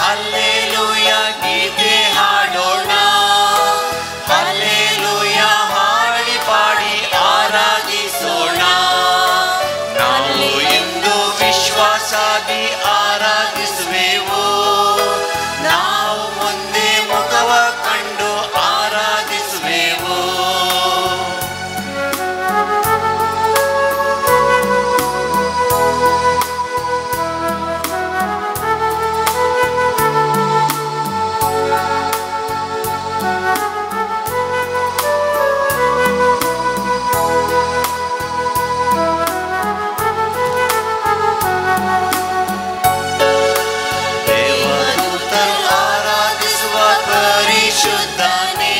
Hallelujah ಗೀತೆ ಹಾಡೋಣ, hallelujah ಹಾಡಿ ಪಾಡಿ ಆರಾಧಿಸೋಣ. ನಾವು ಇಂದು ವಿಶ್ವಾಸಾದಿ ಆರಾಧಿಸುವೆವು, ನಾವು ಮುಂದೆ ಮುಖವ ಕಂಡು ಆರಾಧಿಸುವೆವು. ದೇವದೂತರು ಆರಾಧಿಸುವ ಪರಿಶುದ್ಧನೇ,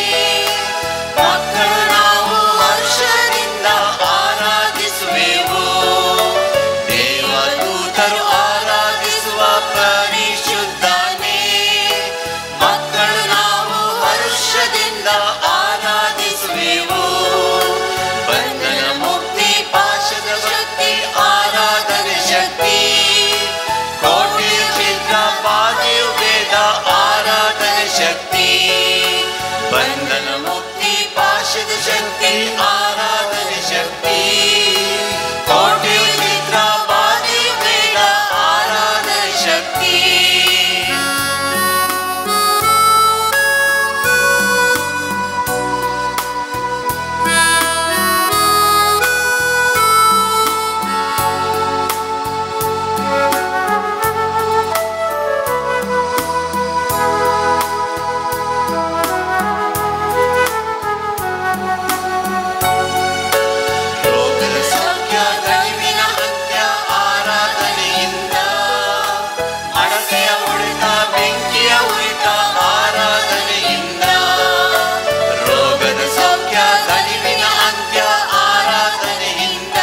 ಮಕ್ಕಳು ನಾವು ಹರ್ಷದಿಂದ ಆರಾಧಿಸುವೆವು. ದೇವದೂತರು ಆರಾಧಿಸುವ ಪರಿಶುದ್ಧನೇ, ಮಕ್ಕಳು ನಾವು ಹರ್ಷದಿಂದ ಆರಾಧಿಸುವೆವು. ಬಂಧನ ಮುಕ್ತಿ ಪಾಶದ ಶಕ್ತಿ ಆರಾಧನೆ ಶಕ್ತಿ, ಕೋಟೆಯ ಚಿತ್ರ ಬಾಧೆಯು ಭೇದ ಆರಾಧನೆ ಶಕ್ತಿ. ಬಂಧನ ಮುಕ್ತಿ ಪಾಶದ ಶಕ್ತಿ ಆರಾಧನೆ ಶಕ್ತಿ, ಕೋಟೆಯ ಚಿತ್ರ ಬಾಧೆಯು ಭೇದ ಆರಾಧನೆ ಶಕ್ತಿ. ರೋಗದ ಸೌಖ್ಯ ಗಡಿವಿನ ಅಂತ್ಯ ಆರಾಧನೆಯಿಂದ, ಅಡಕೆಯ ಉಳಿತ ಬೆಂಕಿಯ ಉರಿತ ಆರಾಧನೆಯಿಂದ. ರೋಗದ ಸೌಖ್ಯ ಗಡಿವಿನ ಅಂತ್ಯ ಆರಾಧನೆಯಿಂದ,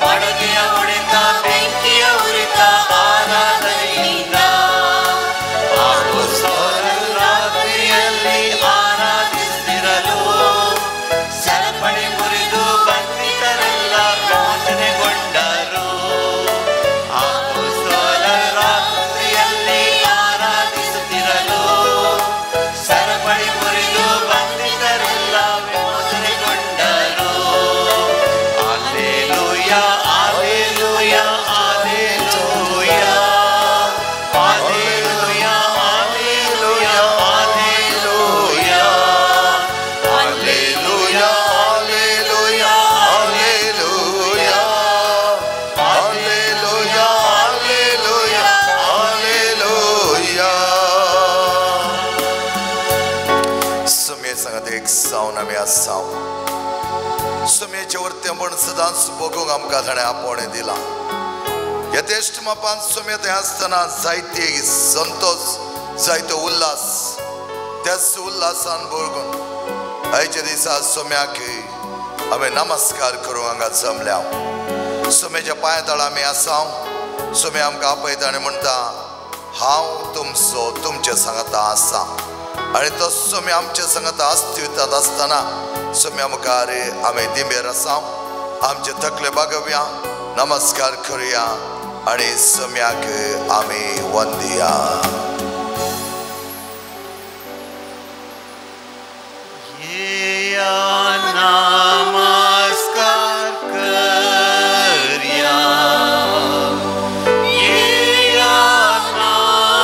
ಮಡಕೆಯ ಉಳಿತ ಬೆಂಕಿಯ ಉರಿತ ಆರಾಧನೆಯಿಂದ. ಅಪೊಸ್ತಲರು ರಾತ್ರಿಯಲ್ಲಿ ಆರಾಧಿಸುತ್ತಿರಲು, ಸರಪಣಿ ಮುರಿದು ಬಂಧಿತರೆಲ್ಲ ವಿಮೋಚನೆಗೊಂಡರು. ಅಪೊಸ್ತಲರು ರಾತ್ರಿಯಲ್ಲಿ ಆರಾಧಿಸುತ್ತಿರಲು, ಸರಪಣಿ ಮುರಿದು ಬಂಧಿತರೆಲ್ಲ ವಿಮೋಚನೆಗೊಂಡರು. Alleluia, alleluia, alleluia, alleluia, alleluia, alleluia, alleluia, alleluia, alleluia, alleluia, alleluia, alleluia. सुमे सांगात एक सावन आमी आसाव. सुमेचे वरतें म्हण सदांच भोगूंक आमकां ताणें आपोवणें दिलां. यथेश्ट मापान सुमे थंय आसतना जायते संतोश, जायतो उल्हास, त्याच उल्हासान भोगून आयच्या दिसा सोम्याक आमी नमस्कार करूंक हांगा जमल्या. सोम्याच्या पांया तळा आमी आसाव. सोमे आमकां आपयता आनी म्हणटा, हांव तुमचो तुमच्या सांगाता आसा. आनी तो सोमे आमच्या सांगाता अस्तित्वांत आसतना सोम्या मुखार आमी दिंबेर आसाव. आमचे तकले बागोवया, नमस्कार करुया आनी सोम्याक आमी वंदिया. येया नमस्कार करया, येया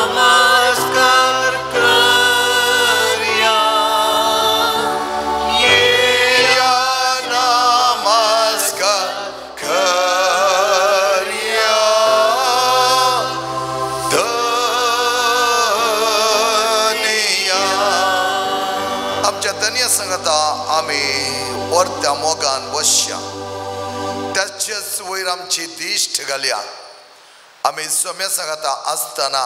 नमस्कार करया, येया नमस्कार करया, धनिया. आमच्या धन्य सांगता आमी वरत्या मोगान बसया, त्याचेच वयर आमची दिश्ट घालया. आमी सोम्या सांगता आसतना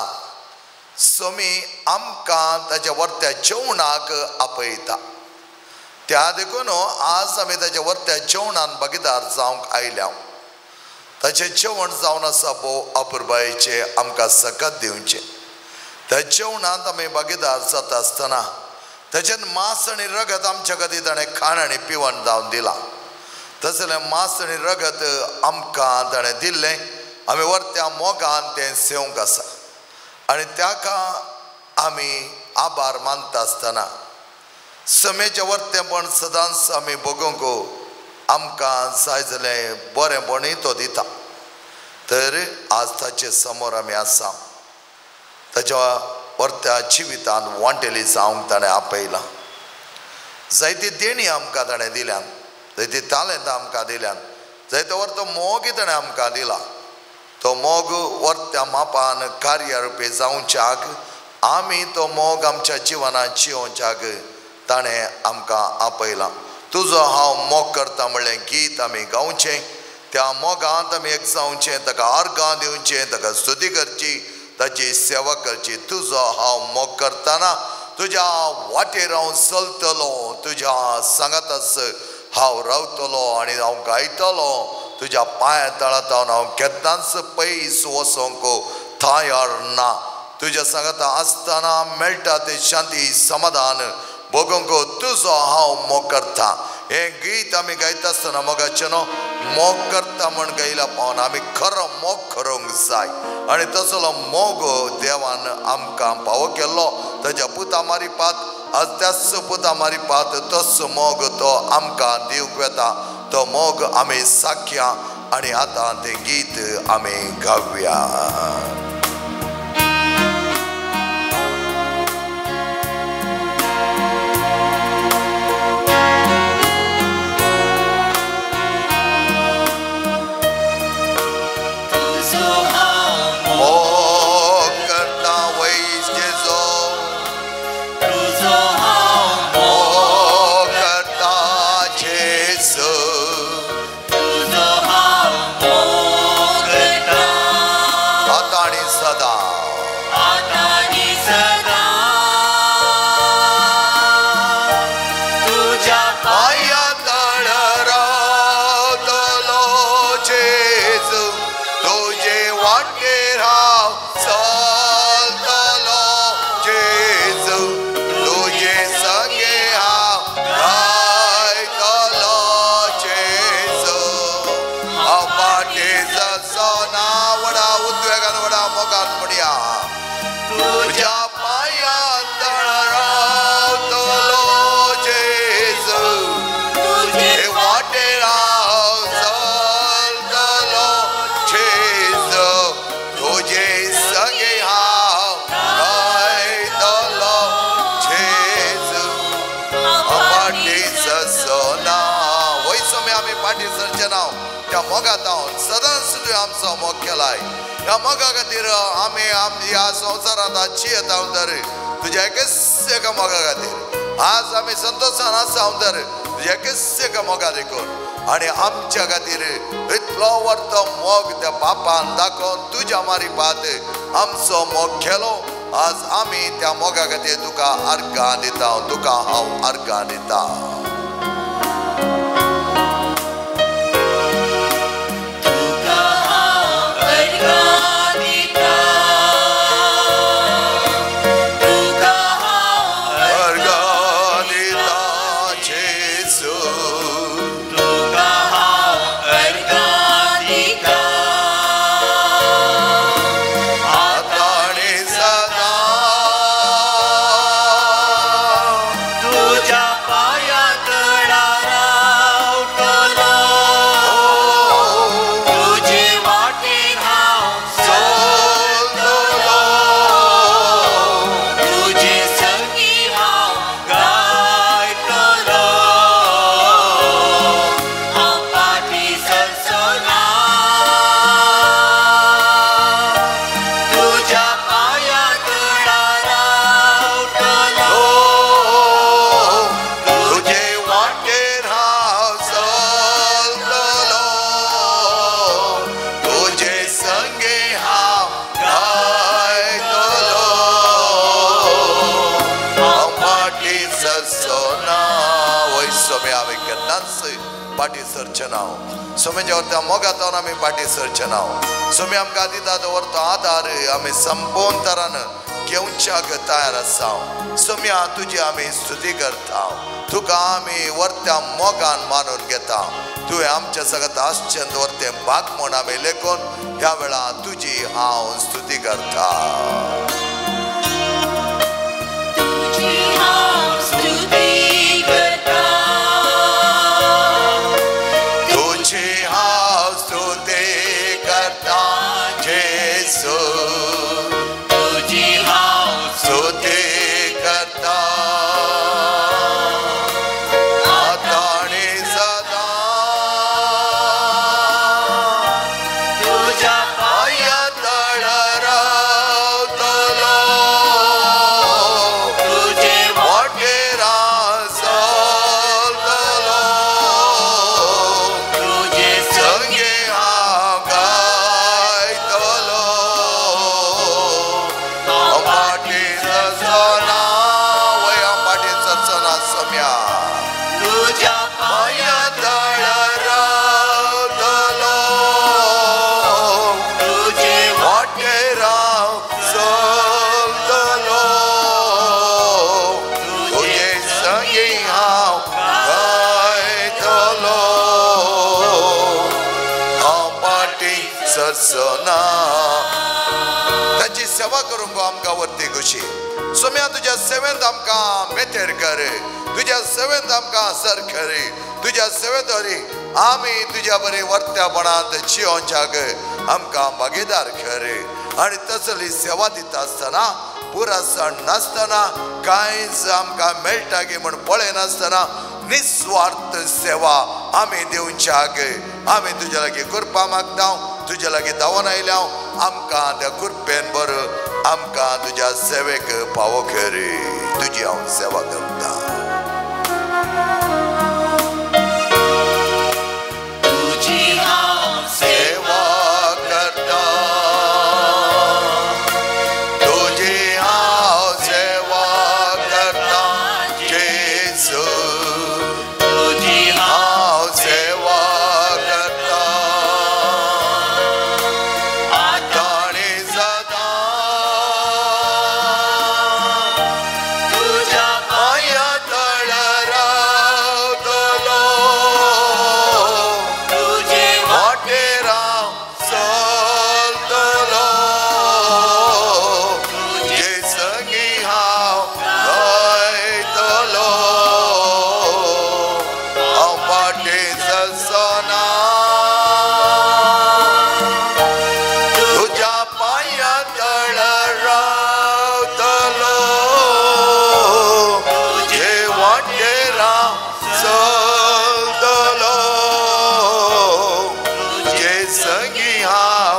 सोमी आमकां ताच्या वरत्या जेवणाक आपयता. त्या देखून आज आमी ताच्या वरत्या जेवणान भागीदार जावंक आयल्या. ताचें जेवण जावन आसा भोव अपुरबायेचें, आमकां सकत दिवचें. त्या जेवणांत आमी भागीदार जाता आसतना ताचें मांस आनी रगत आमच्या खातीर ताणें खाण आनी पिवण जावन दिलां. तसलें मांस आनी रगत आमकां ताणें दिल्लें, आमी वरत्या मोगान तें सेवंक आसा. आनी ताका आमी आभार मानता आसतना समेचें वर्तेपण सदांच आमी भोगूंक आमकां जाय जाल्यार बरेंपणूय तो दिता। तर आज ताचे समोर आमी आसा, ताच्या वर्त्या जिवितान वांटेली जावंक ताणें आपयलां। जायती देणी आमकां ताणें दिल्यान, जायती तालेंतां आमकां दिल्यान, जायतो वर्तो मोग ताणें आमकां दिला। तो मोग वर्त्या मापान कार्य रुपी जावच्याक आमी तो मोग आमच्या जिवनात जियोवच्याक ताणें आमकां आपयलां। तुजो हांव मोग करता म्हणलें गीत आमी गावचें, त्या मोगांत आमी एक जावचें, ताका आर्गां दिवचें, ताका स्तुती करची, ताची सेवा करची। तुजो हांव मोग करतना तुज्या वाटेर हांव चलतलो, तुज्या सांगाताच हांव रावतलो आनी हांव गायतलो, तुज्या पांया तळांत हांव केन्नाच पयस वचोंक तयार ना। तुज्या सांगाता आसतना मेळटा ते शांती समाधान भोगोंक तुजो हांव मोग करता। हें गीत आमी गायता आसतना मोगाचें न्हू मोग करता म्हण गायला पावना, आमी खरो मोग करूंक जाय आनी तसलो मोग देवान आमकां फावो केल्लो ताच्या पुता मारिपात। आज त्याच पुता मारिपात तस मोग तो आमकां दिवंक वेता, तो मोग आमी साखया आनी आतां तें गीत आमी गावया। सदांच तुवें आमचो मोग केलाय, ह्या मोगा खातीर आमी ह्या संवसारांत जियेता तर तुज्या एकच एका मोगा खातीर आज आमी संतोशान आसा तर तुज्या एकच एका मोगा देखून आनी आमच्या खातीर इतलो वर्तो मोग त्या बापान दाखोवन तुज्या मारिपात आमचो मोग केलो। आज आमी त्या मोगा खातीर तुका आर्गां दिता, तुका हांव आर्गां दिता। सोम्याच्या वरत्या मोगातावन आमी पाटी सरचे नांव, सोमी आमकां दिता तो वरतो आदार आमी संपूर्ण तरान घेवच्याक तयार आसा. सोम्या तुजी आमी स्तुती करता, तुका आमी वर्त्या मोगान मानून घेता. तुवें आमच्या सगळ्यात आश्चर्य वर्ते भाग म्हूण आमी लेखून ह्या वेळा तुजी हांव स्तुती करता. तुजी हांव स्तुती करता, तुजी हांव स्तुती करता जेसू, तुजी हांव स्तुती करता आतां आनी सदां. तुज्या पांया तळा रावतलो, तुजे वाटेर चलतलो, तुजे संगे हांव गायतलो. हांव फाटीं सरचोना, वय हांव फाटीं सरचोना सोम्या. तुज्या पांया तळा रावतलो, तुजे वाटेर हांव चलतलो, तुजे संगी हांव गायतलो. हांव फाटीं सरचोना. ताची सेवा करूंक गो आमकां वरती खुशी. सोम्या तुज्या सेवेंत आमकां मेतेर कर, तुज्या सेवेंत आमकां सर कर, तुज्या सेवेंत वरी आमी तुज्या बरी वर्त्यापणांत जियोवच्याक आमकां भागीदार कर. आनी तसली सेवा दिता आसतना पुरासण नासतना कांयच आमकां मेळटा गी म्हूण पळयनासतना निस्वार्थ सेवा आमी दिवच्याक आमी तुज्या लागीं कृपा मागता. तुज्या लागीं धांवून आयल्या आमकां त्या कृपेन बरो आमकां तुज्या सेवेक पावो कर. तुजी हांव सेवा करता. तुजी हांव सेवा करता, तुजी हांव सेवा करता जेसू, तुजी हांव सेवा करता आतां आनी सदां. तुज्या पांया तळा रावतलो, तुजे वाटेर हांव चलतलो, तुजे संगी हांव गायतलो. हांव फाटीं सरचोना, तुज्या पांया तळा रावतलो, तुजे वाटेर हांव चलतलो, तुजे संगी हांव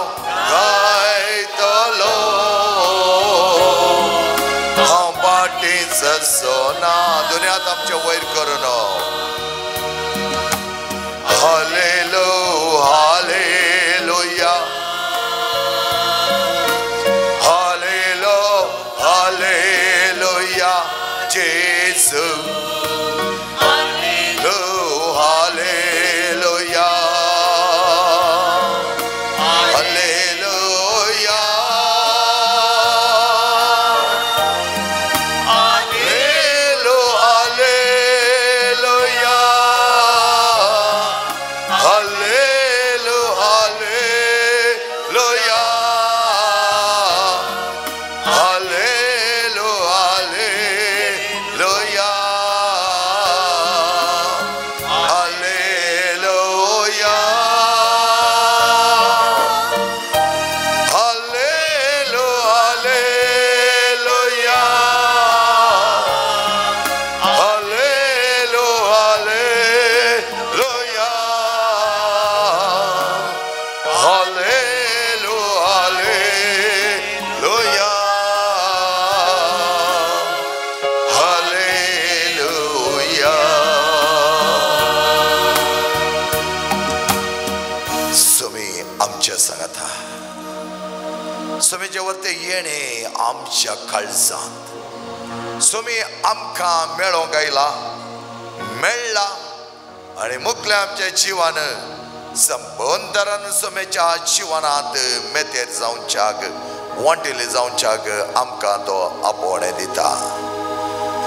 गायतलो. हांव फाटीं सरचोना. दुनियांत आमचें वयर करून हालेलुया, हालेलुया, हालेलो, हालेलुया जेसू, हालेलुया, हालेलुया, हालेलो, हालेलुया, हालेलो, हालेलुया, हालेलो, हालेलुया, हालेलुया, हालेलो, हालेलुया, हालेलो, हालेलुया, हालेलो, हालेलुया, हालेलुया. सुमी आमच्या सांगता, सुमीचे वरते येणे आमच्या काळजांत. सुमी आमकां मेळोंक आयला, मेळ्ळा आनी मुखल्या आमच्या जिवान संबंदरान सुमेच्या जिवनांत मेतेर जावच्याक वांटेले जावच्याक आमकां तो आपोवणें दिता.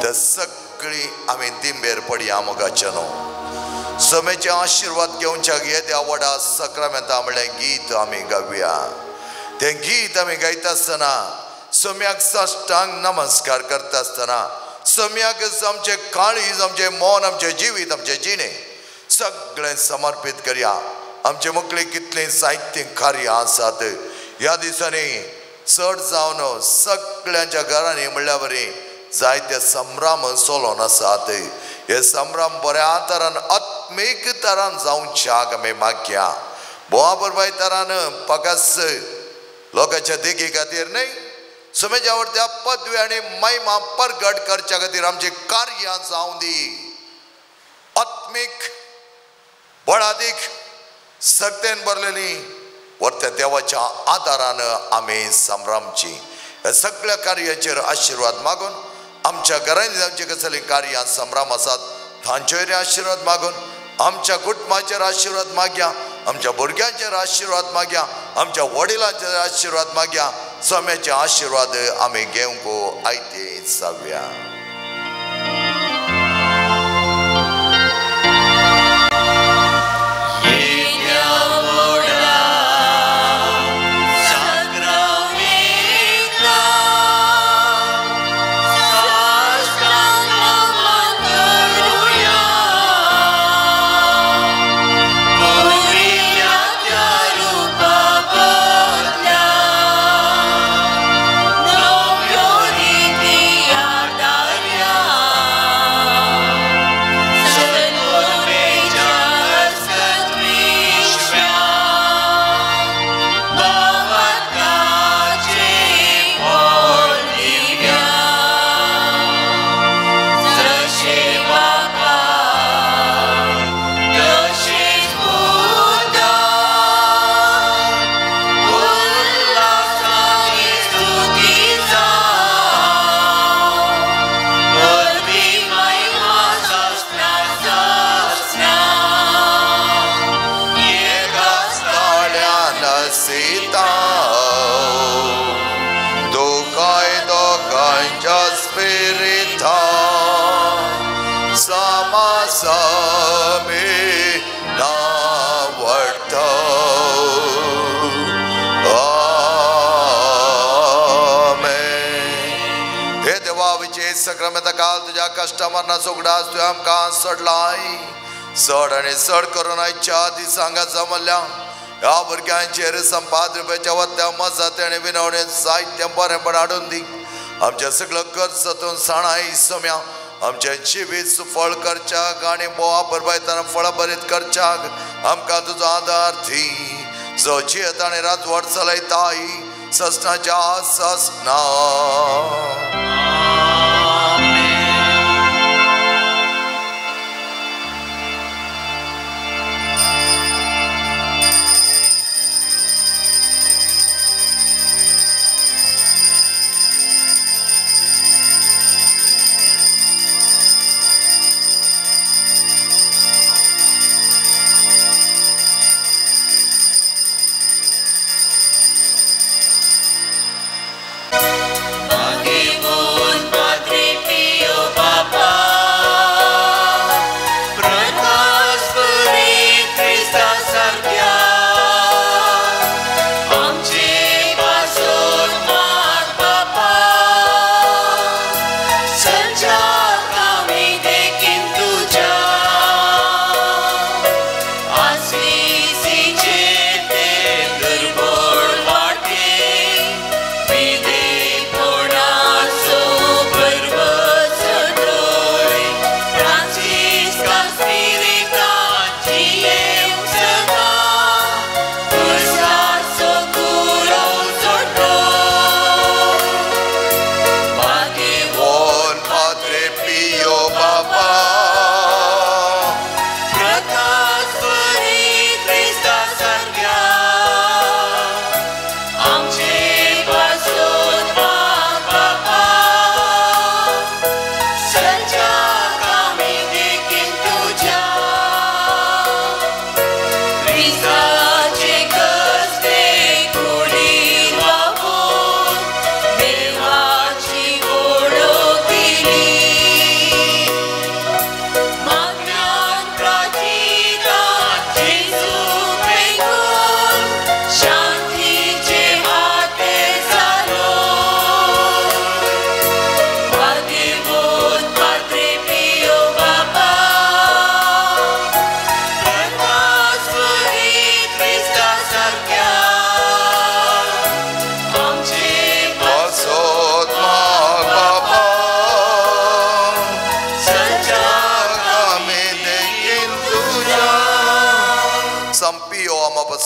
ते सगळीं आमी दिंबेर पडया मोगाचे न्हू. समेचे आशिर्वाद घेवच्याक येद्या व्हडा सक्रामेंता म्हणलें गीत आमी गावया. तें गीत आमी गायता आसतना सम्याक साष्टांग नमस्कार करता आसतना सम्याक आमचें काळीज, आमचें मन, आमचें जिवीत, आमचें जिणें सगळें समर्पीत करया. आमचे मुखली कितलीं साहित्यीक कार्यां आसात ह्या दिसांनी चड जावन सगळ्यांच्या घरांनी म्हणल्या बरी जायते संभ्रम चलोन आसात. हे संभ्रम बऱ्या तरान आत्मीक तरान जावच्याक आमी मागया. बोवा बरबाय तरान पगास लोकांच्या देखी खातीर न्हय, सुमेच्या वरत्या पदवी आनी महिमा परगट करच्या खातीर आमची कार्यां जावं दी. आत्मीक बळादीक सक्तेन भरलेली वरत्या देवाच्या आदारान आमी संभ्रमची. ह्या सगळ्या कार्याचेर आशिर्वाद मागून आमच्या घरांनी जावची कसलीं कार्यां संभ्रम आसात तांचेर आशिर्वाद मागून आमच्या कुटुंबाचेर आशिर्वाद मागया, आमच्या भुरग्यांचेर आशिर्वाद मागया, आमच्या वडिलांचेर आशिर्वाद मागया. स्वाम्याचे आशिर्वाद आमी घेवंक आयते जावया. काल तुज्या कश्टमरना उगडास तुवें आमकां सोडलाय. चड आनी चड करून आयच्या दिसांक जमल्या ह्या भुरग्यांचेर संपाद रुपयाच्या वत्या मजत आनी विनवणेन साहित्य बरेंपण हाडून दी. आमचें सगळो खर्च तूं साणाय सम्या. आमचें जिवीत सुफळ करच्याक आनी बोवा बरबायतना फळां बरीत करच्याक आमकां तुजो आदार दी. जो जियेत आनी राजवट चलयताय ससनाच्या ससना. Give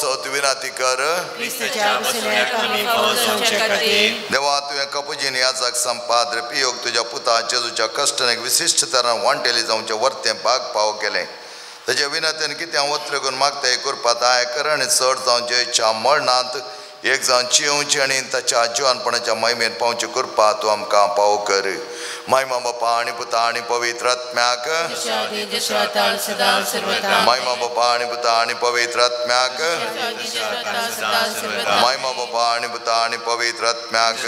पावसत विनंती कर. देवा तुवें कपुजीन याजक संपाद्र पियोग तुज्या पुता जेजूच्या कश्टान एक विशिश्ट तरान वांटेली जावचें वर्तें भाग पाव केलें. ताच्या विनंतीन कितें वत्र करून मागता कृपा दाय कर आनी चड जावन जेच्या मरणांत एक जावन चिवची आनी ताच्या जिवानपणाच्या महिमेन पावची कृपा तूं आमकां पाव कर. महिमा बापा आनी पुता आनी पवित्र आत्म्याक. महिमा बापा आनी पुता आनी पवित्र आत्म्याक. महिमा बापा आनी पुता आनी पवित्र आत्म्याक.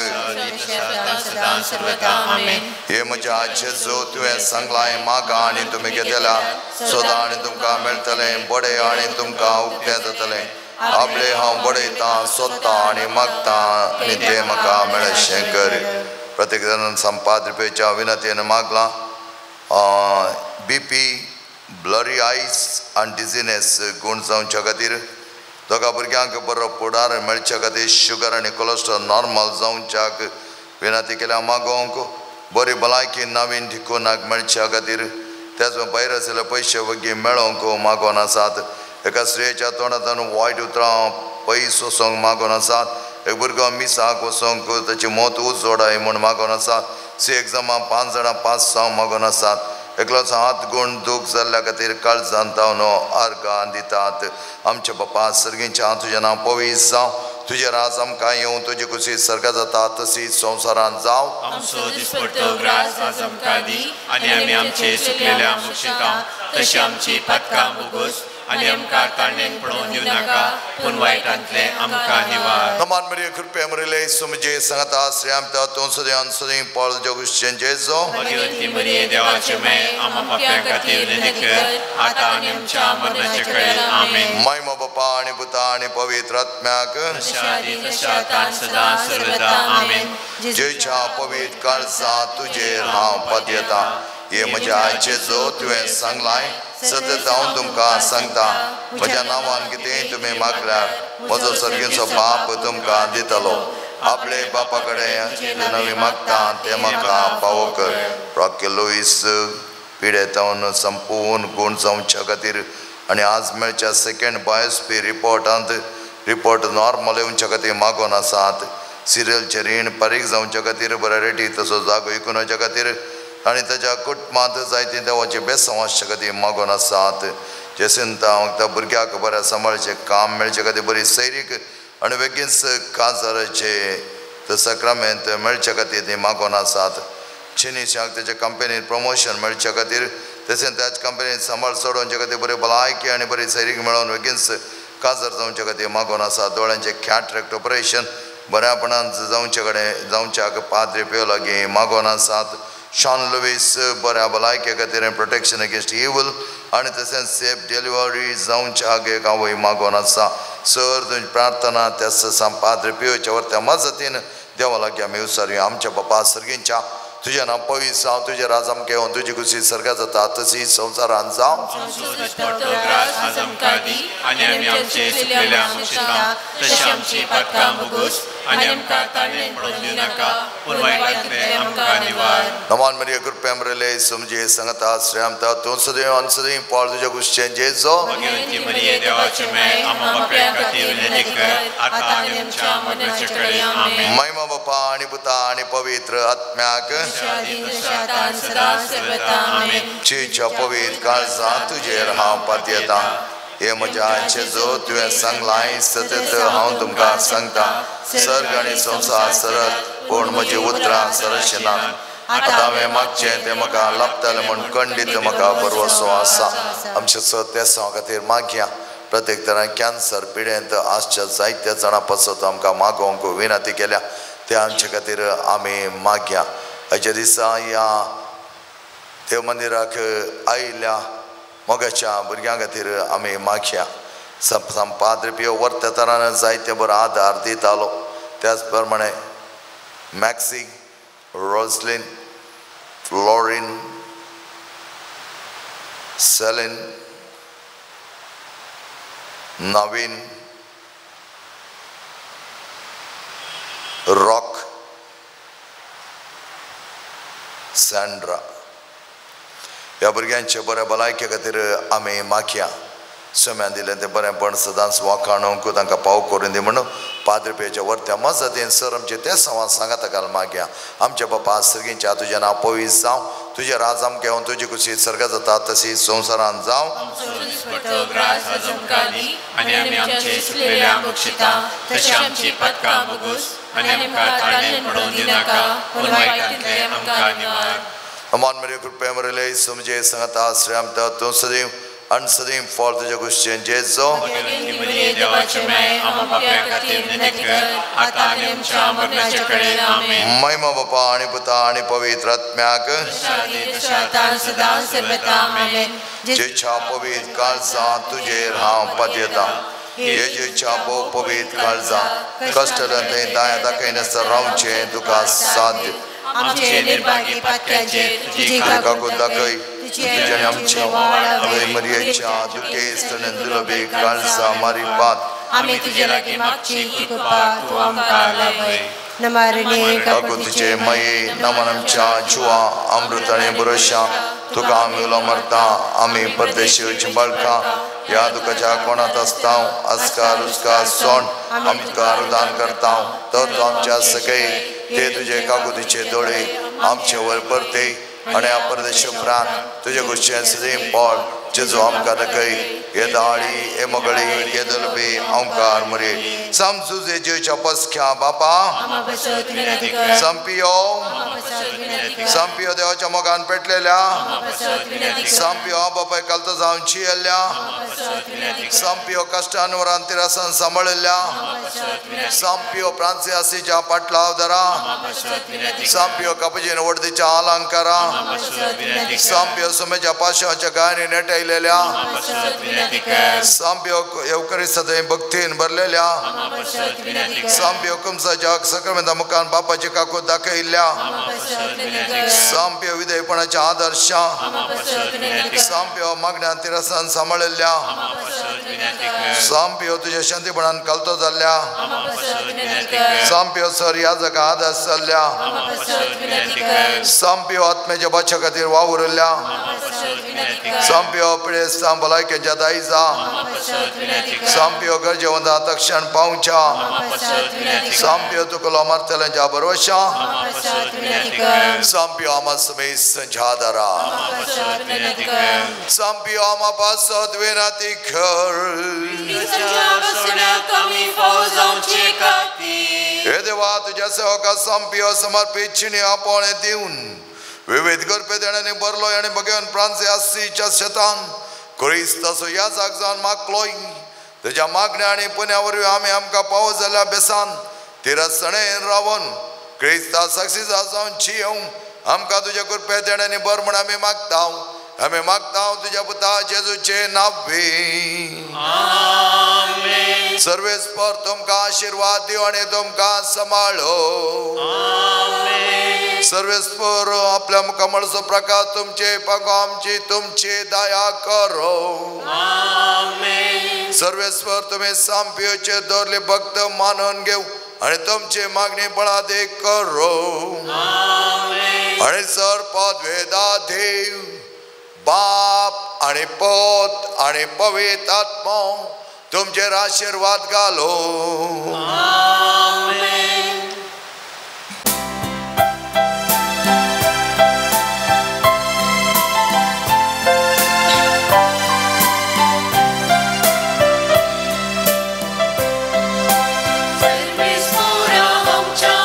हे म्हज्या जेजू तुवें सांगलां मागा आनी तुमी घेतल्या सदां आनी तुमकां मेळटलें बडे आनी तुमकां उक्तें जातलें. आपले हांव बडयतां सोदतां आनी मागतां आनी तें म्हाका मेळशें कर. प्रत्येक जाणान संपाद रुपयाच्या विनंतीन मागलां बीपी ब्लरी आयज आनी डिजिनेस गूण जावच्या खातीर दोगा भुरग्यांक बरो फुडार मेळच्या खातीर शुगर आनी कोलेस्ट्रॉल नॉर्मल जावच्याक विनंती केल्या मागोवंक बरी भलायकी नवीन ठिकोणाक मेळच्या खातीर त्याच भायर आशिल्ले पयशे वगी मेळोवंक मागोवन आसात. एका स्त्रियेच्या तोंडांतल्यान वायट उतरां पयस वचोंक मागोवन आसात. एक भुरगो मिसाक वचोंक ताची मत उजोडाय म्हूण मागोवन आसात. सी एग्जामा 5 जाणां पास जावंक मागोवन आसात. एकलोच हात गूण दूख जाल्ल्या खातीर काळजान तावन अर्गां दितात. आमच्या बापा सर्गींच्या तुजें नांव पवित्र जावं, तुजें राज आमकां येवं, तुजी खुशी सर्गा जाता तशी संवसारांत जावं. आमचो दिसपट्टो ग्रास आज आमकां दी आनी आमी आमचे चुकलेल्या मुक्षितां तशी आमची पातकां भोगोस आनी आमकां ताळणेन पडोवन दिवं नाका पूण वायटांतलें आमकां निवार. नमान मरिये कृपे मरिले सुमजे सांगता श्रीआमता तूं सदैव सदैव पाळ जगुश्चें जेजो. भगवती मरिये देवाचे मे आमा पाप्यां खातीर विनंती कर आतां आनी आमच्या मरणाचे कडेन. आमेन. महिमा बापा आनी पुता आनी पवित्र आत्म्याक. सदां सर्वदा. आमेन. जेच्या पवित्र काळजा तुजेर हांव पदयता. हे म्हज्या जेजो तुवें सांगलां सतत हांव तुमकां सांगता म्हज्या नांवान कितें तुमी मागल्यार म्हजो सर्गीचो बाप तुमकां दितलो. आपले बापा कडेन नवी मागता तें म्हाका पावो कर. रॉकी लुईस पिडेतावन संपूर्ण गूण जावच्या खातीर आनी आज मेळच्या सेकंड बायोस्पी रिपोर्टांत रिपोर्ट नॉर्मल येवच्या खातीर मागोवन आसात. सिरियलचें रीण फारीक जावच्या खातीर बऱ्या रेटी तसो जागो विकून खातीर आनी ताच्या कुटुंबांत जायते देवाचे बेसांव आसच्या खातीर मागोवन आसात. जेसिंता त्या भुरग्याक बऱ्या सांबाळचें काम मेळचे खातीर बरी सैरीक आनी बेगीनच काजाराचें सक्रामेंत मेळच्या खातीर ती मागोवन आसात. चिनीशाक ताच्या कंपनीत प्रमोशन मेळच्या खातीर तशेंच त्याच कंपनीत सांबाळ चडोवच्या खातीर बरी भलायकी आनी बरी सैरीक मेळोवन बेगीनच काजार जावच्या खातीर मागोवन आसात. दोळ्यांचें कॅटरेक्ट ऑपरेशन बऱ्यापणान जावचे कडेन जावच्याक पाद्री पियो लागीं मागोवन आसात. शॉन लुईस बऱ्या भलायके खातीर प्रोटेक्शन अगेन्स्ट इवल आनी तशेंच सेफ डिलिव्हरी जावच्याक एक आवय मागोवन आसा. सर तुमची प्रार्थना त्या पाद्री पियोच्या वरत्या मजतीन देवा लागीं आमी विचारुया. आमच्या बापा सर्गींच्या तुजें नांव पवित्र जावं, तुजें राज आमकां येवं, तुजी खुशी सर्गा जाता तशी संवसारांत जावं. आमचो दिसपट्टो ग्रास आज आमकां दी आनी आमी आमचे चुकलेल्या मुक्षितां तशी आमची पातकां भोगोस आनी आमकां ताळणेन पडोवन दिवं नाका पूण वायटांतलें आमकां निवार. नमान मरिये कृपे मरिले सुमजे सांगता श्रीआमता तूं सदैव आनी सदैव पाळ तुज्या गुश्चें जेजो. भगवती मरिये देवाचे मे आमा पाप्यां खातीर विनंती कर आतां आनी आमच्या मरणाचे कडेन. आमेन. महिमा बापा आनी पुता आनी पवित्र आत्म्याक. चेच्या पवित्र काळजा तुजेर हांव पातयेता. हे म्हज्या जेजो तुवें सांगलां सतत हांव तुमकां सांगता सर्ग आनी संवसार सरत पूण म्हजी उतरां सरचें ना. आतां हांवें मागचें तें म्हाका लाभतलें म्हूण खंडीत म्हाका भरवसो आसा. आमच्या सत्यासांव खातीर मागया. प्रत्येक तरान कॅन्सर पिडेंत आसच्या जायत्या जाणां पासत आमकां मागोवंक विनंती केल्या ते आमचे खातीर आमी मागया. आयच्या दिसा ह्या देव मंदिराक आयिल्ल्या मोगाच्या भुरग्यां खातीर आमी मागया. पाद्री पियो वर्त्या तरान जायते बरो आदार दितालो. त्याच प्रमाणे मॅक्सी, रोजलीन, फ्लोरीन, सेलीन, नवीन, रॉक, सँड्रा ह्या भुरग्यांचे बऱ्या भलायके खातीर आमी मागया. सोम्यान दिलें तें बरेंपण सदांच वाखाणूंक तांकां पाव करून दी म्हणून पाद्रपेच्या वर्त्या मजतीन सर आमचे ते संवाद सांगाता घाल मागया. आमच्या बापा सर्गींच्या तुजें नांव पवित्र जावं, तुजें राज आमकां येवन, तुजी कुशी सर्गात जाता तशी संवसारांत जावं. आनी आमी आमचे चुकलेल्या बक्षिता तशी आमची पदकां भोगूस आनी आमकां ताळेन पडोवन दिनाका पूण वायटांतलें आमकां निवार. अमान मरे कृपया मरेले समजे सांगता श्रेम तूं सदैव आनी सदैव फळ तुज्या कुशीन जेजो. महिमा बापा आनी पुता आनी पवित्र आत्म्याक. जेच्या पवित्र काळजा तुजेर हांव पातयेता, जेच्या पवित्र काळजा कश्टल्यान थंय दाया दाखयनासतना रावचें तुका साध्य. आमचे निर्भागी पातक्यांचेर तुजी काकूत दाखय, तुज्या आमच्या आवय मरियेच्या दुखेस्त आनी दुलबी काळजा मारी पात. आमी तुजे लागीं मागची कृपा तूं आमकां लाभय. नमारणे काकुतीचे माये नमन आमच्या जिवा अमृत आनी भरोशा तुका आमी उलो मारता. आमी परदेशी चिंबळका ह्या दुखाच्या कोणांत आसता आस्कार उस्कार सोंड आमी तुका अनुदान करता. तर तूं आमच्या सकय ते तुजे काकुतीचे दोळे आमचे वयर परते आनी ह्या परदेश उपरांत तुजे गोश्टी सदैव पळ जेजो आमकां दाखय. हे दाळी हे मगळी हे दलबी आमकार मरे समजू जेजूच्या पसख्या बापा. संपियो संपियो देवाच्या मोगान पेटलेल्या संपियो बापाय कलतो जावन चियल्ल्या संपियो कश्टान तिरासान सांबाळिल्ल्या संपियो प्रांसियासीच्या पाटलाव दरा संपियो कपजीन वडदीच्या अलंकारा संपियो सुमेच्या पाशाच्या गायनी नेटायलेल्या संपियो येवकरी सदैव भक्तीन भरलेल्या संपियो कुमसाच्या सक्रमेंता मुखान बापाची काकूत दाखयल्ल्या संपियो विधेयपणाच्या आदर्शा संपियो मागण्यान तिरसान सांबाळिल्ल्या संपियो तुज्या शांतीपणान कलतो जाल्ल्या संपियो सर ह्या जगा आदर्श जाल्ल्या संपियो आत्म्याच्या बाच्या खातीर वावुरल्ल्या संपियो पिडेस्तां भलायकेच्या दायजा संपियो गरजेवंता तक्षण पावच्या संपियो तुका मारतल्यांच्या भरवशा संपियो आमा समेत संजादरा संपियो आमा पासत विनती कर. हे देवा तुझ्या सेवका संपियो समर्पित चिणी आपण दिवन विविध कृपे देण्याने भरलोय आनी भगवान फ्रांसियासीच्या शेतान क्रिस्ताचो ह्या जाग जावन मागलोय. तुज्या मागण्या आनी पुण्या वरवीं आमी आमकां पावो जाल्या बेसान तिरसणेन रावन क्रिस्ता साक्षीदार जावन जियेवंक आमकां तुज्या कृपे देण्याने भर म्हूण आमी मागता. आमी मागता तुज्या पुता जेजूचे नांवे. सर्वेस्पर तुमकां आशिर्वाद दिवं आनी तुमकां सांबाळो. सर्वेस्पर आपल्या मुखामळचो प्रकाश तुमचे पागो आमची तुमची दया करो. सर्वेस्पर तुमी सांपियोचे दवरले भक्त मानून घेवं आनी तुमची मागणी बळादे करो. आनी सर पदवेदा देव बाप आनी पोत आनी पवित्र आत्मो तुमचेर आशिर्वाद घालो. आमच्या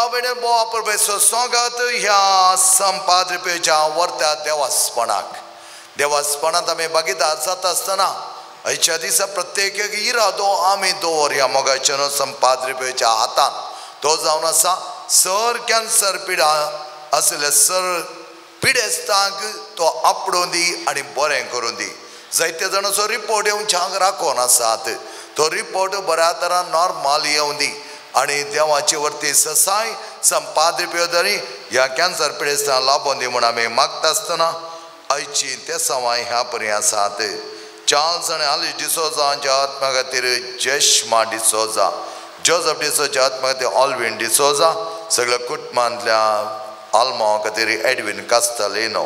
भाव भयणी बोवा परबेचो सोगात ह्या संपादरिपेच्या वर्त्या देवासपणाक देवासपणांत आमी भागीदार जाता आसतना आयच्या दिसा प्रत्येक एक इरादो आमी दवर ह्या मोगाच्या संपादरिपेच्या हातान. तो जावन आसा सर कॅन्सर पिडा आशिल्ल्या सर पिडेस्तांक तो आपडोवन दी आनी बरें करून दी. जायते जाणांचो रिपोर्ट येवच्या हांगा राखोन आसात, तो रिपोर्ट बऱ्या तरान नॉर्मल येवन दी आनी देवाची वरती ससाय संपादरिपेदरी ह्या कॅन्सर पिडेस्तांक लाबोवन दी म्हूण आमी मागता आसतना आयची तेसांवां ह्या परी आसात. चार्ल्स आनी आलिस डिसोजा हांच्या आत्म्या खातीर जेशमा डिसोजा, जोजफ डिसोजा आत्म्या खातीर ऑल्विन डिसोजा, सगळ्या कुटुंबांतल्या आल्मांव खातीर एडविन कास्तालिनो,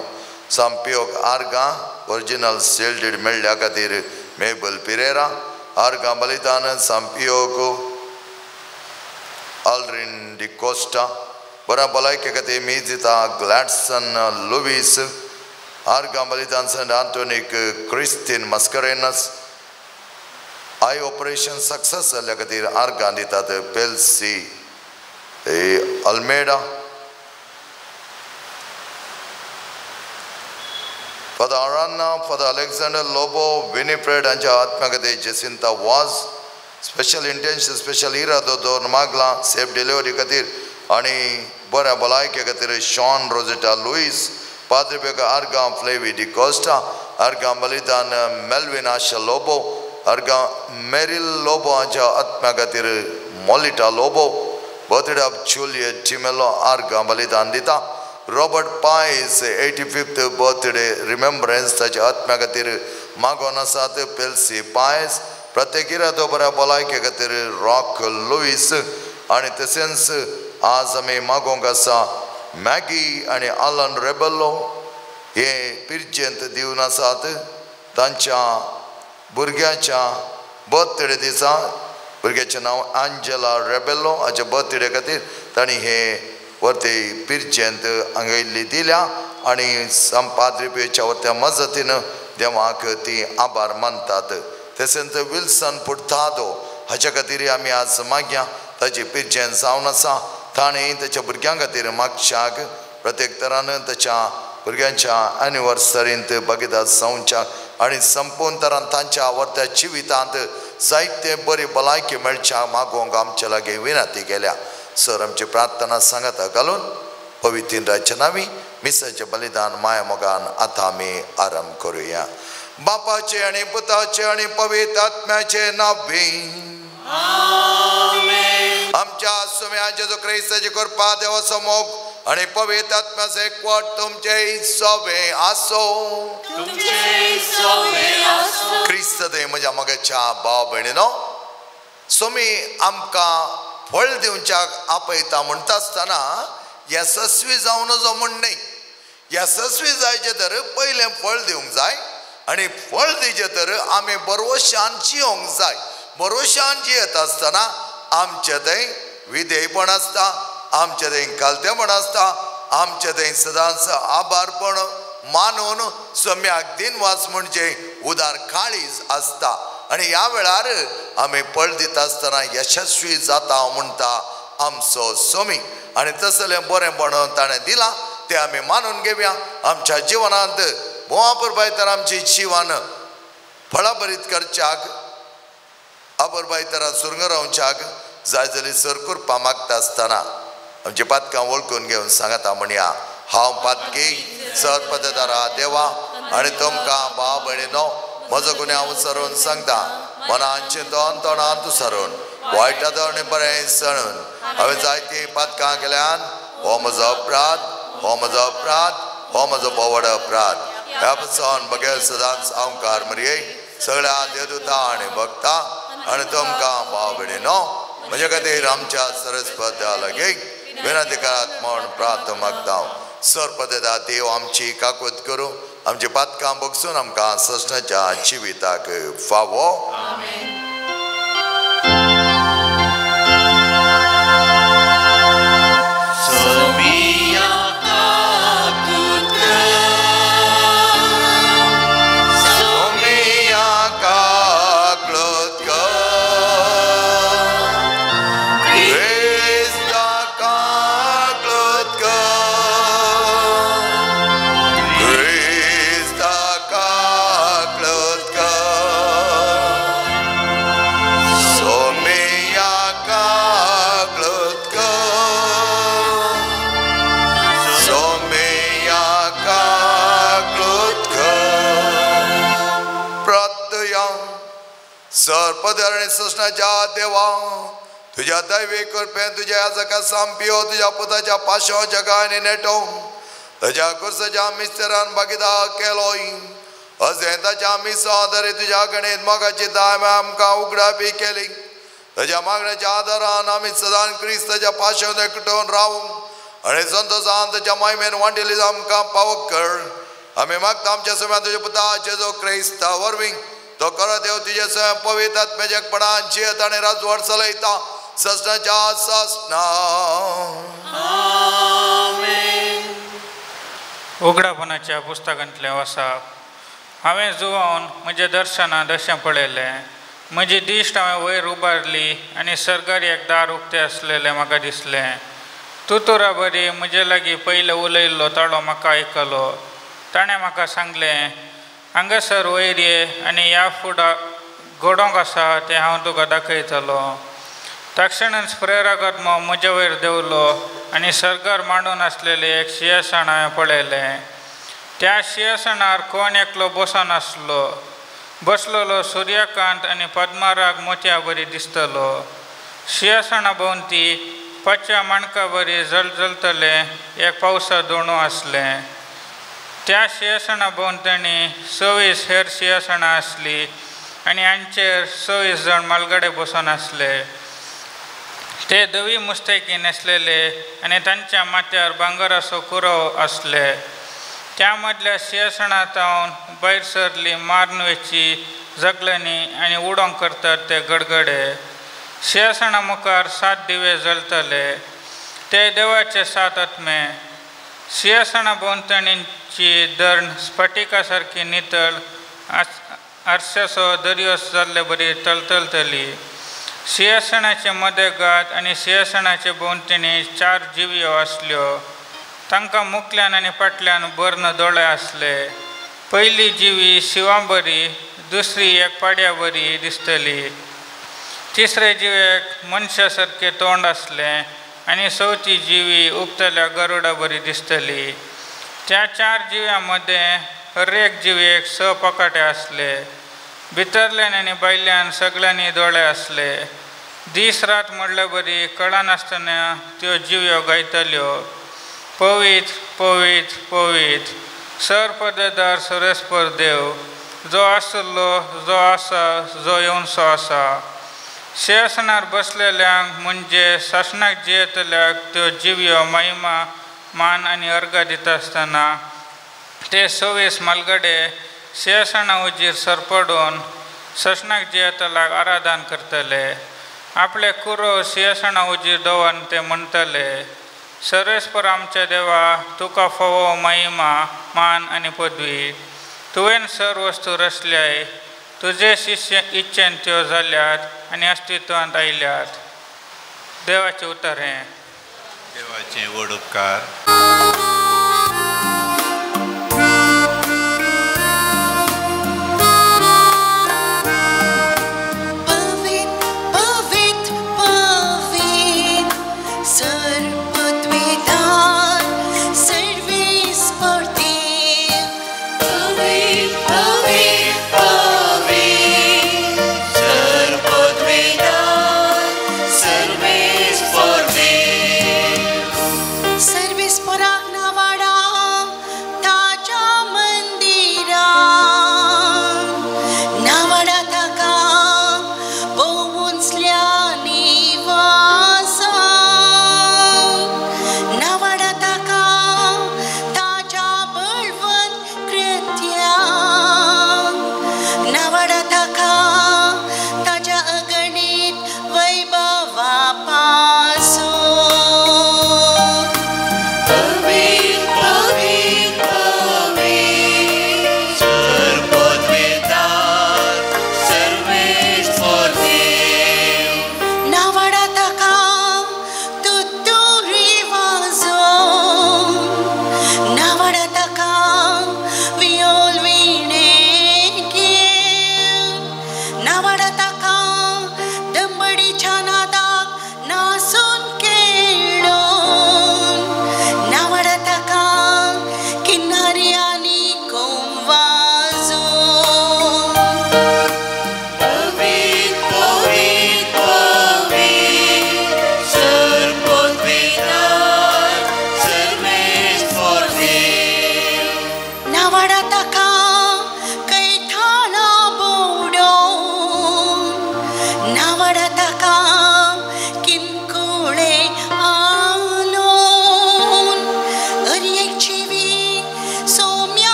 सांपियोक आर्गां ओरिजिनल सेल्डीड मेळ्ळ्या खातीर मेबल पिरेरा, आर्गां बलिदान सांपियोक आल्ड्रीन डिकोस्टा, बऱ्या भलायके खातीर मिजिता ग्लॅडसन लुवीस, आर्गां बलिदान संत आंतोनीक Christine Mascarenhas, eye operation success जाल्ल्या खातीर आर्गां दितात पेल्सी Almeida, father Aranha, father Alexander Lobo, Winifred हांच्या आत्म्या खातीर Jacinta Vaz, special intention special इरादो दवरून मागला सेफ डिलिव्हरी खातीर आनी बऱ्या भलायके खातीर शॉन रोजिटा लुईस, पाद्री बेगा आर्गां फ्लेवी डिकोस्टा, आर्गां बलिदान मेल्विन आशा लोबो, आर्गां मेरील लोबो हांच्या आत्म्या खातीर Molita Lobo, birthday of Juliet D'Mello आर्गां बलिदान दिता. Robert Paes 85th birthday remembrance ताच्या आत्म्या खातीर मागोन आसात पेल्सी पायस, प्रत्येक इरादो बऱ्या भलायके खातीर रॉक लुईस आनी तशेंच आज आमी मागोवंक आसा मॅगी आनी आलन रेबेलो हे पिर्जेंत दिवन आसात तांच्या भुरग्याच्या बर्थडे दिसा. भुरग्याचें नांव आंजेला रेबेलो हाच्या बर्थडे खातीर तांणी हे वरती पिर्जेंत हांगा इल्ली दिल्या आनी संपादरिपेच्या वरत्या मजतीन देवाक ती आभार मानतात. तशेंच विल्सन पुर्तादो हाच्या खातीर आमी आज मागया, ताची पिर्जेंत जावन आसा, ताणें ताच्या भुरग्यां खातीर मागशाक प्रत्येक तरान ताच्या भुरग्यांच्या एनिवर्सरींत भागीदार जावच्या आनी संपूर्ण तरान तांच्या आवडत्या जिवितांत जायते बरी भलायकी मेळच्या मागोवंक आमच्या लागीं विनंती केल्या. सर आमची प्रार्थना सांगाता घालून पवित्र नावी मिसाचें बलिदान माया मोगान आतां आमी आरंभ करुया. बापाचे आनी पुताचे आनी पवित्र आत्म्याचे नांव आमच्या सुम्या जेजू क्रिस्ताची कृपा देवाचो मोग आनी पवित्र आत्म्याचो एकवट तुमचे सोबे आसो. क्रिस्त देव म्हज्या मोगाच्या भाव भयणीनो, स्वामी आमकां फळ दिवच्याक आपयता म्हणटा आसतना येसस्वी जावं नजो म्हूण न्हय. येसस्वी जायचें तर पयलें फळ दिवंक जाय आनी फळ दिवचें तर आमी बरोशान जियोंक जाय. बरोशान जियेत आसतना आमचें थंय विधेयपण आसता, आमचें थंय खालतेपण आसता, आमचें थंय सदांच आभारपण मानून सम्याक दिनवास म्हणजे उदार काळीज आसता. आनी ह्या वेळार आमी फळ दिता आसतना यशस्वी जाता म्हणटा आमचो स्वामी. आनी तसलें बरेंपण ताणें दिलां तें आमी मानून घेवया. आमच्या जिवनांत भोवा परबाय तर आमची जिवन फळाभरीत करच्याक आबरबाय तरान सुरंग रावच्याक जाय जाल्यार सर कृपा मागता आसतना आमची पातकां वळखून घेवन सांगता म्हणया, हांव पातकी सर पददारा देवा आनी तुमकां भाव भयणीनो म्हजो गुन्यांव सरून सांगता. मनान चिंतून तोंडान तुसरून वायट आनी बरें सणून हांवें जायतीं पातकां केल्यान. हो म्हजो अपराध, हो म्हजो अपराध, हो म्हजो बोवड अपराध. ह्या पसून बगैर सदांच हांवकार मरये सगळ्या देवदूता आनी भक्ता आनी तुमकां भाव भयणीनो म्हजे खातीर आमच्या सरस्पत्या लागीं विनंती करात म्हूण प्रार्थ मागता. सर पददा देव आमची काकूत करूं, आमची पातकां बगसून आमकां ससनाच्या जिविताक फावो. Cristo. सर पदर आनी ससणाच्या देवा तुज्या दैवी कृपेन तुज्या याजका सामपियो तुज्या पुताच्या पाशो जगायनी नेटो ताज्या कुर्साच्या मिस्तरान भागिदा केलोय अशें ताच्या मिसां तरी तुज्या गणीत मोगाची दाय आमकां उगडापी केली. ताज्या मागण्याच्या आदारान आमी सदां क्रिस्ताच्या पाशो एकटोवन रावूंक आनी संतोशान ताच्या मायमेन वांटेली आमकां पावक कर. आमी मागता आमच्या सम्यान तुज्या पुता जेजू क्रिस्ता वरवीं तो खरो देव तुजे स्वयं पवित्र आत्म्याच्या जियेत आनी राजवट चलयता ससनाच्या ससना. उगडापणाच्या पुस्तकांतलें वसाप. हांवें जुवावन म्हज्या दर्शनांत अशें पळयलें, म्हजी दिश्ट हांवें वयर उबारली आनी सर्गार एक दार उक्तें आसलेलें म्हाका दिसलें. तुतुरा बरी म्हजे लागीं पयलें उलयल्लो ताळो म्हाका आयकलो. ताणें म्हाका सांगलें, हांगासर वयर ये आनी ह्या फुडा घडोवंक आसा तें हांव तुका दाखयतलो. तक्षणच प्रेरकात्मो म्हजे वयर देंवलो आनी सर्गार मांडून आसलेलें एक शिंयासन हांवें पळयलें. त्या शिंयासनार कोण एकलो बसून आसलो. बसलेलो सुर्यकांत आनी पद्मराग मोतया बरी दिसतलो. शिंयासना भोंवती पांचव्या माणका बरी जळजळतलें एक पावसा दोणू आसलें. त्या शिंयासना भोंवतणी 26 हेर शिंयासनां आसलीं आनी हांचेर 26 जाण मालगडे बसून आसले. ते धवी मुस्तेकी न्हेसलेले आनी तांच्या माथ्यार भांगराचो कुरव आसले. त्या मदल्या शिंयासना तावन भायर सरली मारून वेची जगल्यांनी आनी उडोवंक करतात ते गडगडे. शिंयासना मुखार 7 दिवे जळतले, ते देवाचे 7 आत्मे. शिंयासना भोंवतणीची धरण स्फटिका सारकी नितळ आरशाचो दर्यो जाल्ले बरी तळतळतली. शिंयासनाचे मदेगात आनी शिंयासनाचे भोंवतणी 4 जिवयो आसल्यो. तांकां मुखल्यान आनी फाटल्यान बर्ण दोळे आसले. पयली जिवी शिंवा बरी, दुसरी एक पाड्या बरी दिसतली, तिसरे जिवेक मनशा सारकें तोंड आसलें आनी चवथी जिवी उबतल्या गरुडा बरी दिसतली. त्या 4 जिव्यां मदें हर एक जिवेक 6 पकाटे आसले. भितरल्यान आनी भायल्यान सगळ्यांनी दोळे आसले. दीस रात म्हणले बरी कळनासतना त्यो जिव्यो गायतल्यो, पवित्र पवित्र पवित्र सर पदेदार सरेस्पर देव, जो आसलो, जो आसा, जो येवनसो आसा. शिंयासनार बसलेल्यांक म्हणजे सासणाक जियेतल्याक त्यो जिव्यो महिमा मान आनी अर्घा दिता आसतना ते 26 मालगडे शिंयासना उजीर सरपडून ससणाक जियेतल्याक आराधन करतले. आपले कुरव शिंयासना उजीर दवरून ते म्हणटले, सर्वेस्पर आमच्या देवा, तुका फावो महिमा मान आनी पदवी. तुवें सर वस्तू रचल्याय, तुजे शिष्य इच्छेन त्यो जाल्यात आनी अस्तित्वांत आयल्यात. देवाचें उतर हें. देवाचे व्हड उपकार. Service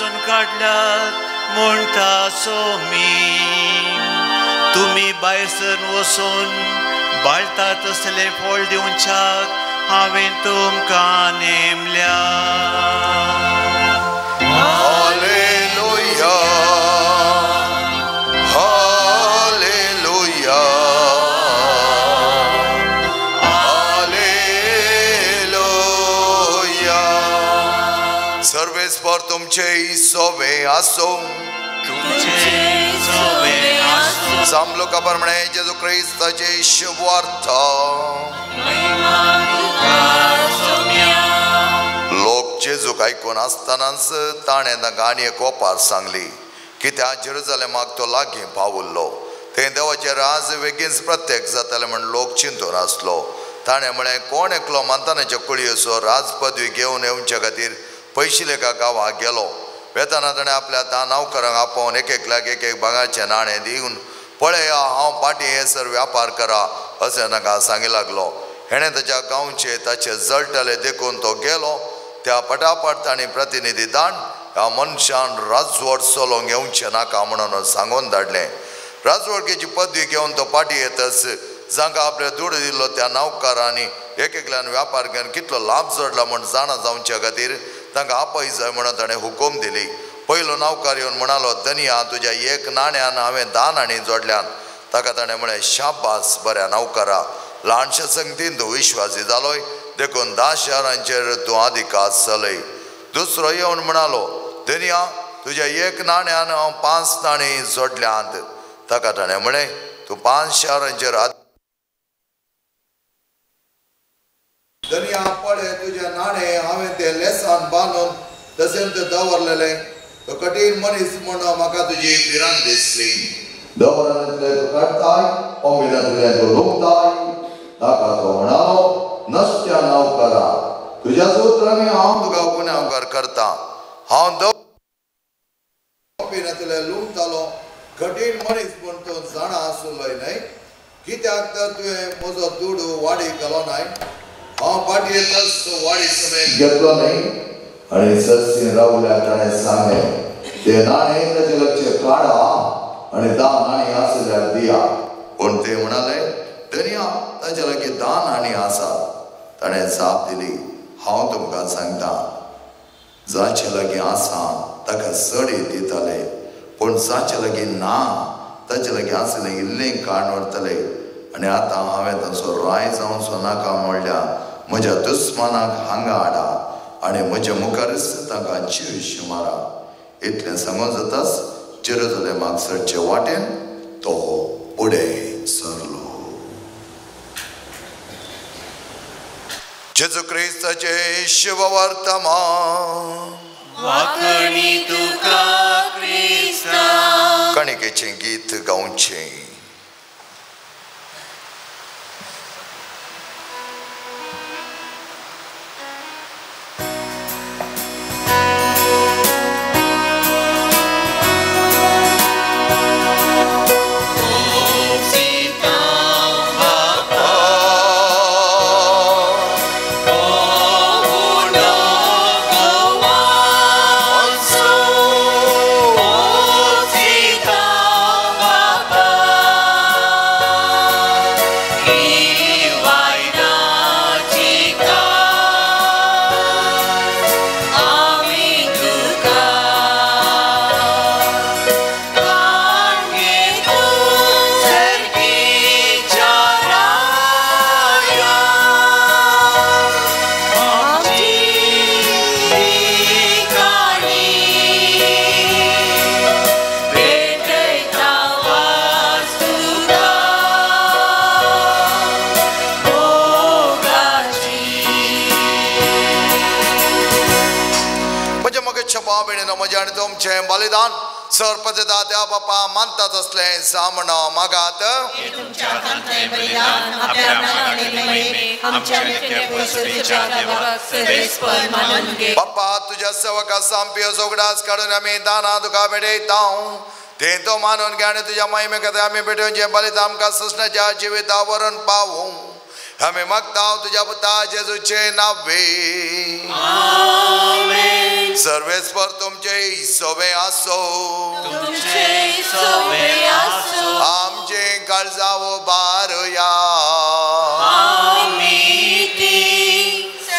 वेंचून काडल्यात म्हणटा सोमी। तुमी भायर सरून वचून बाळटा तसलें फळ दिवच्याक हांवें तुमकां नेमल्या। Hallelujah, hallelujah, hallelujah. सर्वेस्पर तुमचे सोवे आसो, तुमचे सोवे आसो। सामलो खबर म्हणे जेजू क्रिस्ताचे शुभवार्ता। लोक जेजूक आयकून आसतनाच ताणें तांकां आनी एक ओपार सांगली, कित्याक जेरुजलेमाक तो लागीं पावुल्लो। थंय देवाचें राज बेगीनच प्रत्यक्ष जातालें म्हण लोक चिंतून आसलो। ताणें म्हळें, कोण एकलो मानतानाच्या कुळयेचो राज पदवी घेवन येवचे खातीर पयशिल्ल्या एका गांवाक गेलो। वेताना ताणें आपल्या धा नोकरांक आपोवन एक एकल्याक एक एक भांगाचें नाणें दिवन, पळया हांव पाटी येसर व्यापार करा अशें तांकां सांगी लागलो। हेणें ताच्या गांवचे ताचे जळटले देखून तो गेलो। त्या पटापट तांणी प्रतिनिधी दान ह्या मनशान राजवट चलोवंक येवचें नाका म्हणून सांगून धाडलें। राजवटकेची पदवी घेवन तो पाटी येतच जांकां आपले दुडू दिल्लो त्या नौकरांनी एक एकल्यान व्यापार घेवन कितलो लाभ जोडला म्हूण जाणा जावचे खातीर तांकां आपय जाय म्हणून ताणें हुकूम दिली। पयलो नौकर येवन म्हणालो, धनया तुज्या एक नाण्यान हांवें 10 नाणीं जोडल्यान। ताका ताणें म्हळें, शाबास बऱ्या नौकरा, ल्हानशा संगतीन तूं विश्वासी जालोय देखून 10 शहरांचेर तूं अधिकार चलय। दुसरो येवन म्हणालो, धनया तुज्या एक नाण्यान हांव 5 नाणीं जोडल्यांत। ताका ताणें म्हळें, तूं 5 शहरांचेर धनया पळय तुज्या नाणें हांवें तें लेसान बांदून तशें तें दवरलेलें। तो कठीण मनीस म्हूण म्हाका तुजी भिरांत दिसली। दवरनातलें तूं काडटाय, ओमिनांतलें तूं लुकताय। ताका तो म्हणालो, नश्ट्या नौकरा, तुज्या उतरांनी हांव तुका गुन्यांवकार करता। हांव दवरनातलें लुकतालो, कठीण मनीस म्हूण तूं जाणा आसलोय न्हय, कित्याक तर तुवें म्हजो दुडू वाडी घालो नाय, हांव फाटी येतच वाडी समेत घेतलो न्हय। आनी सरसी रावल्यार ताणें सांगलें, ते नाणें ताचे लक्ष काडा आनी 10 नाणीं आसल्यार दिया। पूण ते म्हणाले, धनया ताचे लागीं 10 नाणीं आसात। ताणें जाप दिली, हांव तुमकां सांगता, जाचे लागीं आसा ताका चड दितले, पूण जाचे लागीं ना ताचे लागीं आसलें इल्लें काडून व्हरतले। आनी आतां हांवें तांचो राय जावचो नाका म्हणल्यार म्हज्या दुस्मानाक हांगा हाडा आनी म्हज्या मुखारच तांकां जीव मारा। इतलें सांगून जाताच जेरुजलेमाक सरचे वाटेन तो फुडें सरलो। जेजू क्रिस्ताचे शुभवर्तमान। वाखणी तुका क्रिस्ता। काणिकेचें गीत गावचें। बलिदान सर्पदा देवा बापा मानतात असले सामना मागात। बाप्पा तुझ्या सेवका सामपियो उगडास काडून आमी दाना तुका भेटयता, ते तो मानून घे आनी तुज्या महिमे खातीर आमी भेटोवचें बलिदान आमकां सृष्णाच्या जिविता वरून पावूं। आमी मागता तुज्या पुता जेजूचे नावे। सर्वेस्पर तुमचे सोबे आसो तुमचे सोबे आसो आमचे काळजा उबारुया आमी ती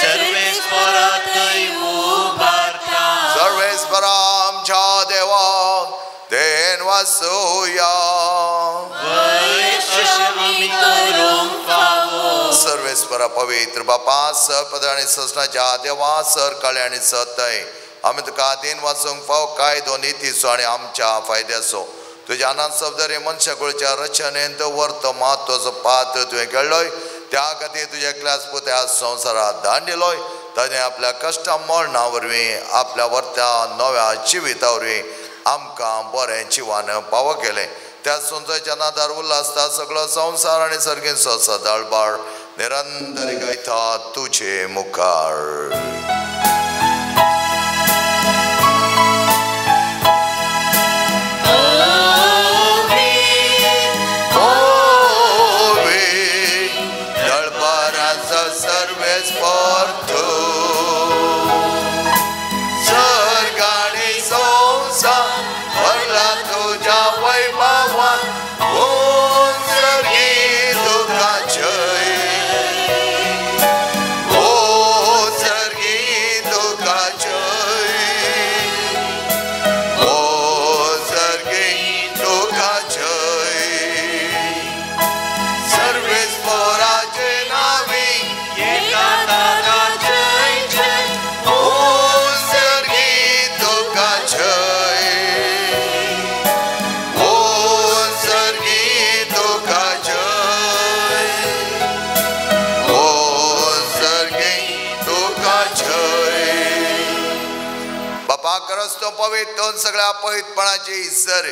सर्वेस्परा थंय उबारता सर्वेस्परा आमच्या देवाक देन वासुया सर्वेस्परा पवित्र बापा सपद आनी ससनाच्या देवा सर काळे आनी सतय आमी तुका देन वाचूंक फाव कायदो नितीचो आनी आमच्या फायद्याचो तुज्या आनंद शब्दरे मनशा कुळच्या रचनेंत वर्त म्हत्वाचो पात्र तुवें खेळ्ळोय त्या खातीर तुज्या क्लास पुत्या संवसारात धाडिलोय ताणें आपल्या कश्टा मरणा वरवीं आपल्या वर्त्या नव्या जिविता वरवीं आमकां बरें जिवान पावो केलें त्या संवसाराच्या नादार उल्हासता सगळो संवसार आनी सर्गींचो सदाळबाळ निरंतर गायता तुझे मुखार. पवित्र सगळ्या पवित्रपणाची सर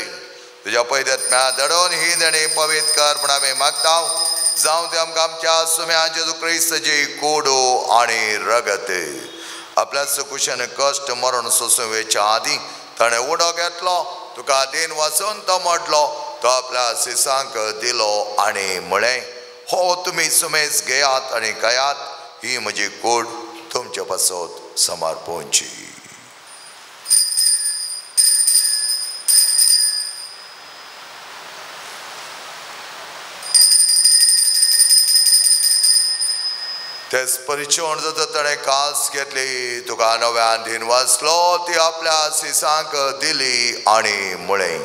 तुज्या पवित्र दडोवन ही देणी पवित्र कर म्हण आमी मागता. जावं ते आमकां आमच्या सुम्या जेजू क्रिस्ताची कोडो आनी रगत आपल्या सुकुशन कश्ट मरण सोसून वेच्या आदीं ताणें उडो घेतलो तुका देन वाचून तो म्हटलो तो आपल्या सिसांक दिलो आनी म्हळें हो तुमी सुमेज घेयात आनी खायात ही म्हजी कोड तुमचे पासत समर्पणची. तेच परिचोण जाता ताणें कास घेतली तुका नव्यान धीन वाचलो ती आपल्या सिसांक दिली आनी म्हळें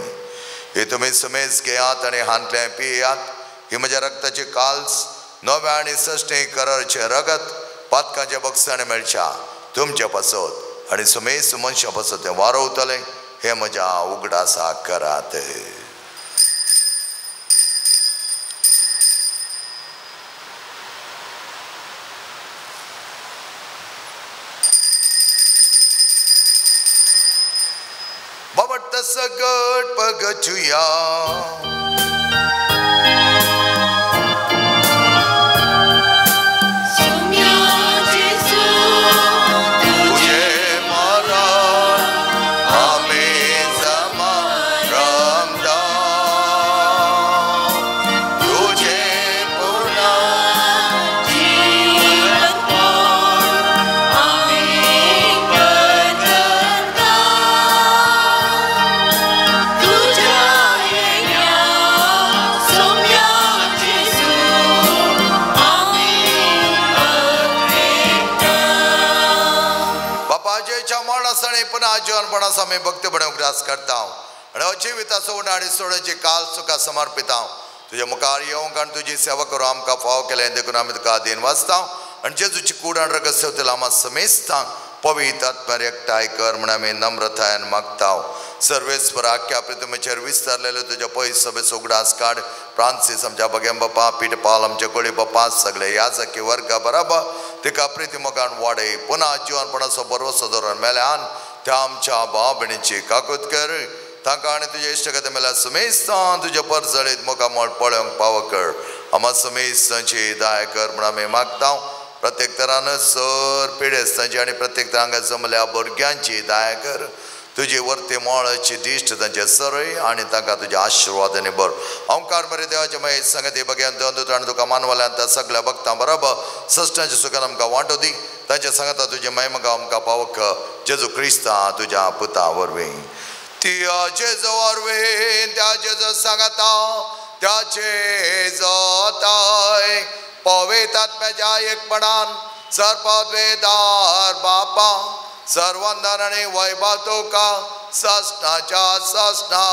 ही तुमी समेज घेयात आनी हांतलें पियात ही म्हज्या रक्ताची काल्स नव्या आनी सश्टी करारचें रगत पातकांच्या बक्षाणे मेळच्या तुमच्या पासत आनी समेज मनशां पासत तें वारवतलें हें म्हज्या उगडासा करात. सगट पगचुया आमी भक्तपणे उगडास करता आनी अजिविता सोड आनी सोडची काल तुका समर्पिता तुज्या मुखार येवंक आनी तुजी सेवा करूं आमकां फाव केलें देखून आमी तुका देन वाचता आनी जेजूची कूड आनी रगत सेवतले आमा समेस्तां पवित्र आत्म्यार एकठांय कर म्हण आमी नम्रतायेन मागता. सर्वेस्पर आख्या प्रितमेचेर विस्तारलेले तुज्या पयस सभेचो उगडास काड फ्रांसीस आमच्या बगेम बापा पिटपाल आमच्या गोळी बापा सगळे याजकी वर्गा बराबर तिका प्रिती मोगान वाडय पुन्हा जिवनपणाचो भरवसो धरून मेल्यान त्या आमच्या भाव भयणीची काकूत कर तांकां आनी तुज्या इश्टगत मेल्या समेस्तां तुज्या परजळीत मुखामळ पळोवंक पावो कर आमा समेस्तांची दाय कर म्हण आमी मागता. प्रत्येक तरान सर पिडेस्तांची आनी प्रत्येक तरांक जमल्या भुरग्यांची दाय कर तुजी वर्ती मोळाची दिश्ट तांचे सरय आनी तांकां तुज्या आशिर्वादांनी भर. ओंकार बरे देवाचे मागीर संगती बघ्यान दोन दुतान तुका मानवल्यान त्या सगळ्या भक्तां बरोबर सश्टांचे सुखान आमकां वांटो दी. तांच्या सांगता तुजे महिमा आमकां पावक जेजू क्रिस्ता तुज्या पुता वरवीं. त्या जेजू वरवीं त्या जेजू सांगता त्या जेजोताय पवित्र आत्म्याच्या एकपणान सर्ववेदार बापा सर्वंदन आनी वैभव तुका ससनाच्या ससना.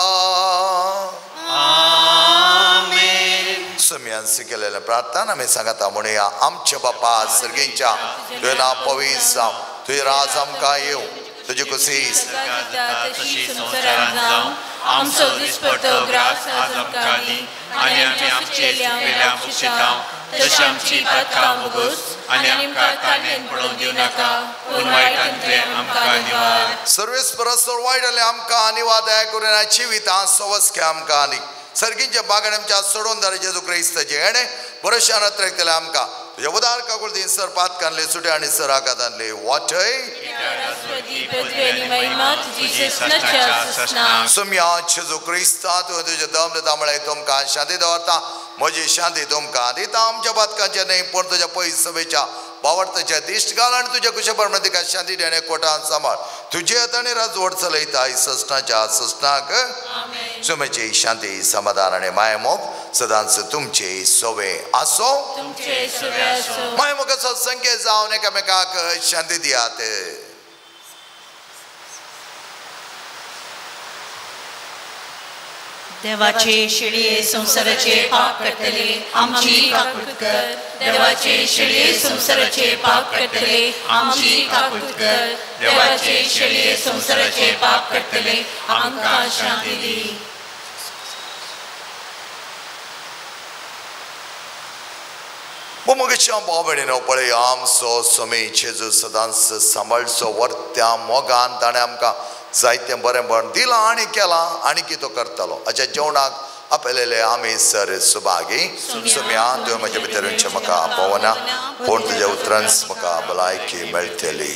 आमेन. सुम्यान शिकलेल्या प्रार्थना आमी सांगता म्हणुया. आमच्या बापा सर्गींच्या तुजें नांव पवित्र जावं, तुजें राज आमकां येवं, तुजी कुशी तशी संवसारांत जावं. आमचो दिसपट्टो ग्रास आज आमकां दी आनी आमी आमचे चुकलेल्या मुक्षितां तशी आमची पातकां भोगोस आनी आमकां ताणें पडोवन दिवं नाका पूण वायटांतलें आमकां निवार. सर्वेस्परसर वायट जालें आमकां निवार दया करून जिवितां सवस्के आमकां आनी सर्गींच्या बागान आमच्या सोडून दार जेजू क्रिस्ताचें हेणें भरोश्यान अत्रेकतलें आमकां तुज्या उदार काकुळतीन सर पातकांतले सुटे आनी सर आघातांतले वाटय. सुम्या जेजू क्रिस्ता तुवें तुजें दम दिता म्हळ्यार तुमकां शांती दवरता, म्हजी शांती तुमकां दिता. आमच्या पातकांचें न्हय पूण तुज्या पयस सभेच्या बावडताच्या दिश्ट घाल आनी तुज्या कुशे प्रमाण तिका शांती देणे कोटान सांबाळ. तुजे हातांनी राजवट चलयता ससनाच्या ससनाक. सुमेची शांती समाधान आनी मायमोग सदांच तुमचे सोवे आसो. मायमोगाचो संकेत जावन एकामेकाक शांती दियात. देवाचे शेळये संवसाराचे पाप करतले आमची काकूट कर. देवाचे शेळये संवसाराचे पाप करतले आमची काकूट कर. देवाचे शेळये संवसाराचे पाप करतले आमकां शांती दी. मोगेच्या भाव पळय आमचो समी जेजू सदांच सांबाळचो वर्त्या मोगान ताणें आमकां जायतें बरें दिलां आनी केलां आनी कितें करतलो. हाच्या जेवणाक आपयलेले आमी सर सुभागी. सुम्या तुवें म्हज्या भितर म्हाका पवना पूण तुज्या उतरांच म्हाका भलायकी मेळटली.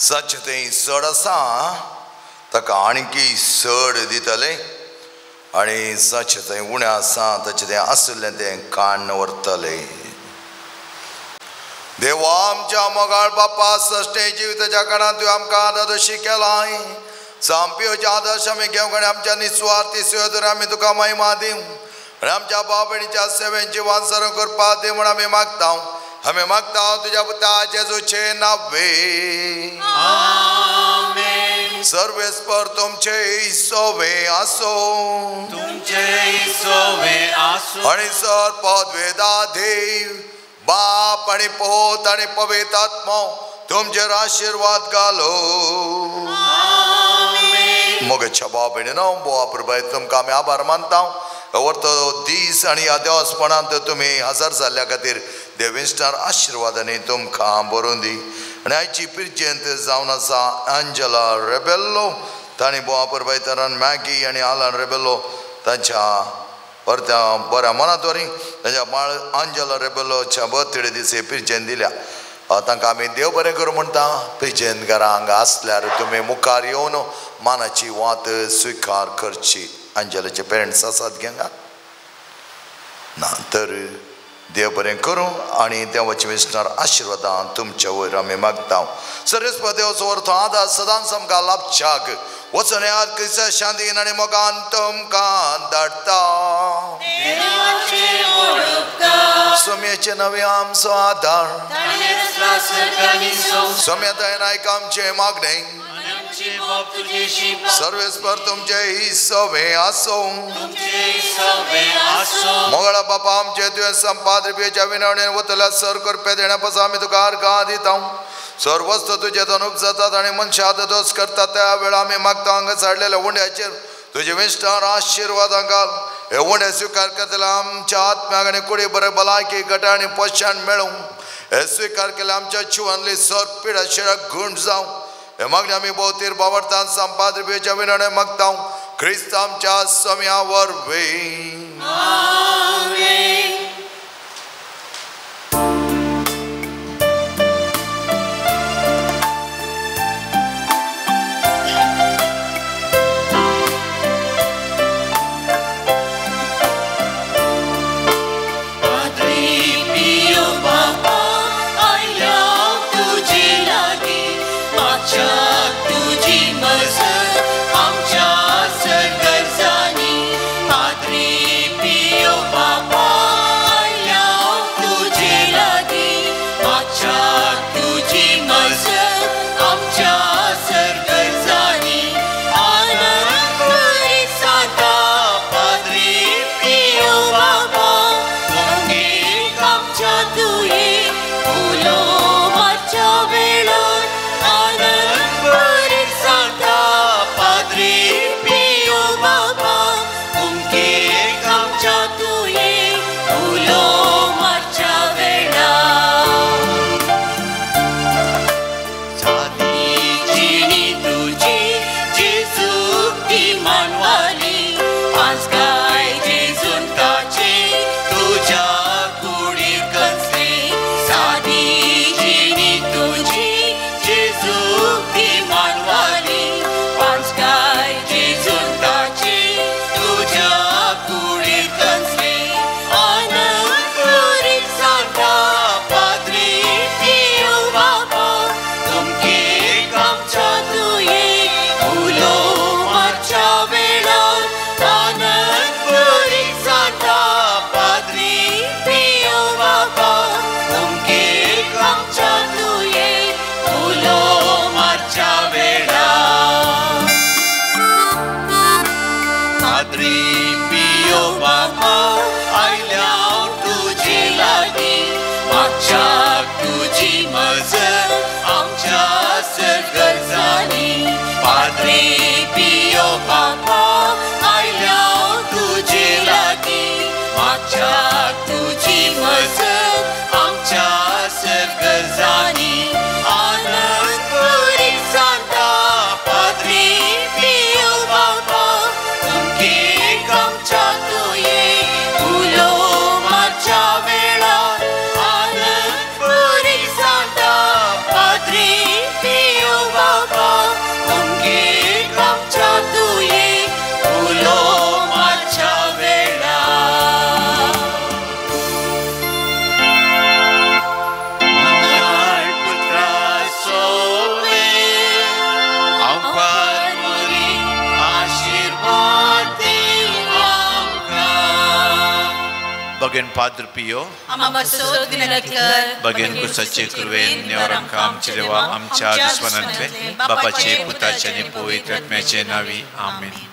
जाचें थंय चड आसा ताका आणकी चड दितले आनी जाचें थंय उणें आसा ताचें तें आशिल्लें तें काण्ण व्हरतले. देवा आमच्या मोगाळ बापा सश्टे जिविताच्या काळांत तुवें आमकां आदर्शी केलाय. सामपियोचे आदर्श आमी घेवंक आनी आमच्या निस्वार्थी सेवेद्वारे आमी तुका महिमा दिवं आनी आमच्या भाव भयणीच्या सेवेन जिवान सरण करपाक दी म्हूण आमी मागता. आमी मागता तुज्या पुता जेजूचे नावे. सर्वेस्पर तुमचे सोवे आसो. तुमचे सोवे आसो. आनी सर पदवेदा देव बाप आनी पोत आनी पवित्र आत्मो तुमचेर आशिर्वाद घालो. मोगेच्या भाव भयणीनो बोवा प्रभाय तुमकां आमी आभार मानता. वर्तो दीस आनी ह्या देवासपणांत तुमी हजर जाल्ल्या खातीर देविस्टार आशिर्वादांनी तुमकां बरोवन दी. आनी आयची पिरजेंत जावन आसा अंजला रेबेल्लो. तांणी बोवा परबायतरान मॅगी आनी आलन रेबेल्लो तांच्या परत्या बऱ्या मनाद्वारी तांच्या बाळ अंजला रेबेल्लोच्या बर्थडे दिसे पिरजेन दिल्या. तांकां आमी देव बरें करूं म्हणटा. पिरजेन घरा हांगा आसल्यार तुमी मुखार येवन मानाची वात स्विकार करची. अंजलाचे पेरंट्स आसात हांगा ना तर देव बरें करूं आनी देवाचे विसणार आशिर्वादां तुमच्या वयर आमी मागता. सर्वेस्पर देवाचो वर्थ आदार सदांच आमकां लाभच्याक वचून याद क्रिस्ता शांतीन आनी मोगान तुमकां धाडटा. सोम्याचे नवे आमचो आदार. सोम्या दयेन आयक आमचें मागणें. सर्वेस्पर तुमचे सवे आसो. मोगळा बापा आमचे तुवें संपादप्याच्या विनवणेन वतल्या सर करपे देण्या पासून आमी तुका अर्घां दिता. सर्वस्व तुजे तनुप जातात आनी मनशां दोस करतात त्या वेळा आमी मागता हांगा साडलेल्या उंड्याचेर तुजे विस्तार आशिर्वादां घाल. हे उंडे स्विकार करतले आमच्या आत्म्याक आनी कुडी बरें भलायकी घट आनी पोशण मेळूं. हे स्विकार केले आमच्या जिवांतली सर पिडा शिरा गूण जावं. हे मागणी आमी भोवतीर बावडतान संपादप्याच्या विनवणे मागता क्रिस्त आमच्या सम्या वरवीं. तुमगे आमच्या तुये. बगेन पाद्र पियो, बगेन कुसाचे कृवेन नेवर आमकां आमचे देवा आमच्या दुस्मानांतले बापाचे पुताचे आनी पवित्र आत्म्याचे नांवी आमेन.